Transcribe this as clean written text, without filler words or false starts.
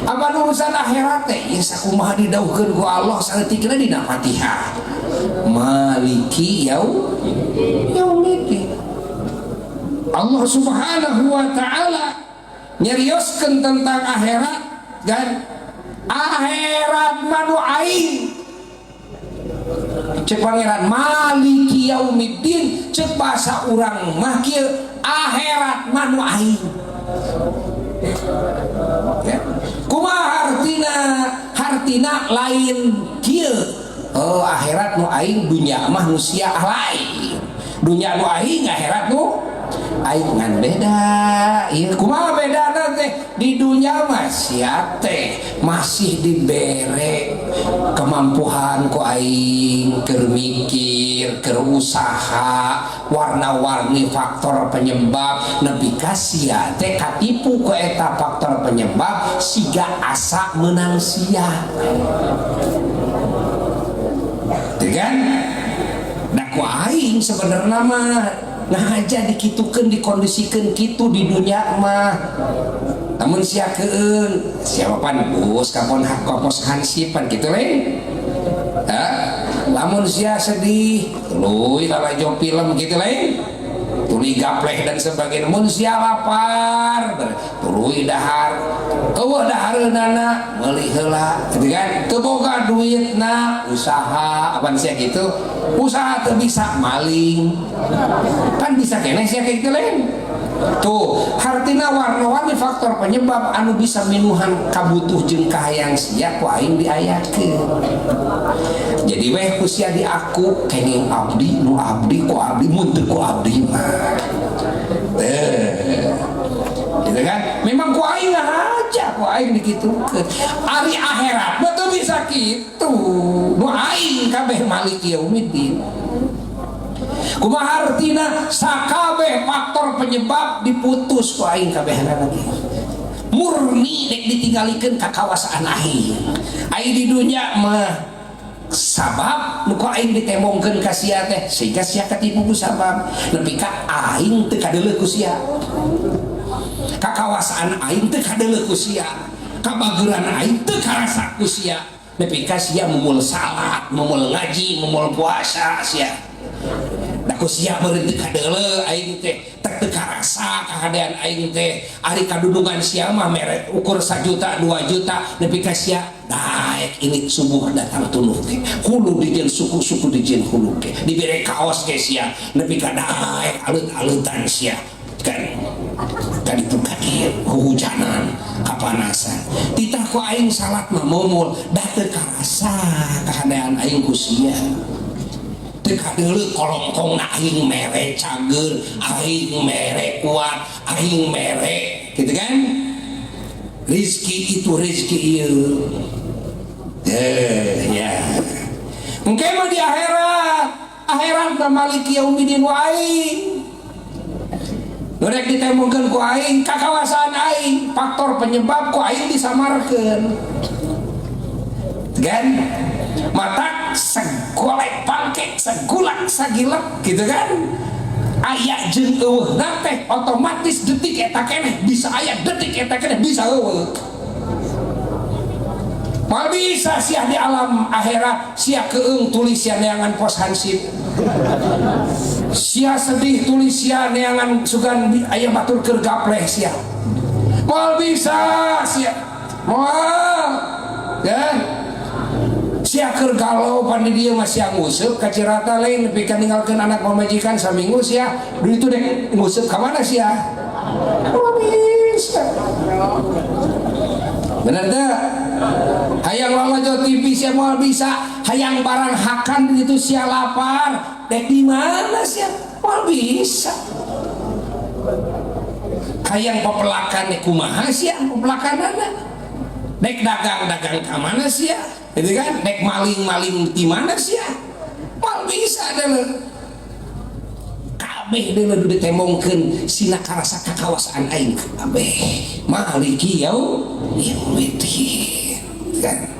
Apa urusan akhirat teh ya sakumaha didawuhkeun ku Allah saeutikna dina Fatihah. Maliki yaumiddin. Allah Subhanahu wa taala nyerioskeun tentang akhirat dan akhirat mah nu aing. Cek Pangeran maliki yaumiddin, cek bahasa urang mah kieu, akhirat mah nu aing. Ya. Kumaha hartina? Hartina lain kieu. Oh, akhirat nu aing, dunya mah nu sia lain. Dunya nu aing, akhirat nu aing, ngan beda. Ieu kumaha bedana teh? Di dunya mah sia teh masih dibere kemampuan ku aing keur mikir, keur usaha, warna-warni faktor penyebab nepi ka sia teh katipu ku eta faktor penyebab siga asa menang sia. Tuh kan? Da ku aing sebenarnya mah ngahaja dikitukeun, dikondisikeun kitu di dunia mah. Namun sia keun, siapa pan bus kapon kapos hansipan gitu lain. Hah? Lamun sia sedih, tuluy lalajo film gitu lain. Tuluy gapleh dan sebagainya. Mun sia lapar, tuluy dahar. Euweuh dahareunana meuli heula, gitu kan? Teu boga duitna, usaha apa sia gitu. Usaha teu bisa, maling. Kan bisa keneh sia kayak gitu lain. Tuh, hartina warna-warni faktor penyebab anu bisa minuhan kabutuh jeung kahayang sia ku aing diayakeun. Jadi weh ku sia diaku kenging abdi nu abdi ku abdi mun teu ku abdi mah. Teh. Gitu kan? Memang ku aing aja ku aing dikitukeun. Ari akhirat mah teu bisa kitu. Nu aing kabeh maliki yaumiddin. Kumaha artina? Sakabeh faktor penyebab diputus ku aing kabehanana lagi. Murni dek ditinggalikeun ka kawasaan aing. Aing di dunya mah sabab nu ku aing ditembongkeun ka sia teh sehingga sia katipu ku sabab nepi ka aing teu kadeuleuh ku sia. Kakawasaan aing teu kadeuleuh ku sia. Kabageran aing teu karasa ku sia. Nepi ka sia mumul salat, mumul ngaji, mumul puasa sia. Da ku sia meureun teu kadeuleuh aing teh, teu karasa kahadean aing teh. Ari kadudungan sia mah mere ukur 1 juta, 2 juta nepi ka sia daek ini subuh datang tunduh teh. Hulu dijieun suku-suku dijieun hulu ge. Dibere kaos ge sia nepi ka daek alut-alutan sia. Kan kan itu kadieu huhujanan kapanasan. Titah ku aing salat mah mumul da teu karasa kahadean aing ku sia. Teu kadeuleuh kolongkongna aing mere cager, aing mere kuat, aing mere gitu kan? Rizki itu rizki ieu. Eh ya. Engke mah di akhirat, akhirat mah maliki yaumidin wa aing. Nu rek ditembongkeun ku aing kakawasaan aing, faktor penyebab ku aing disamarkeun. Kan? Mata segolek pangkek segulak sagilek gitu kan? Aya jeung euweuhna teh otomatis detik eta keneh bisa aya, detik eta keneh bisa euweuh. Moal bisa sia di alam akhirat sia keung tulis sia neangan pos hansip. Sia sedih tulis sia neangan sugan aya batur keur gapleh sia. Moal bisa sia. Moal. Kan? Sia keur galau pan di dieu mah sia nguseup ka Cirata lain nepi ka ninggalkeun anak pamajikan saminggu sia. Duit itu dek nguseup ka mana sia? Moal bisa. Bener teu? Hayang lalajo TV sia moal bisa, hayang barang hakan itu sia lapar, dek di mana sia? Moal bisa. Hayang pepelakan dek kumaha sia pepelakanana? Dek dagang-dagang ka mana sia? Gitu kan? Dek maling-maling di mana sia? Moal bisa deh. Kabeh deui ditembongkeun sina karasa kakawasaan aing kabeh. Maliki yaumiddin. Kan?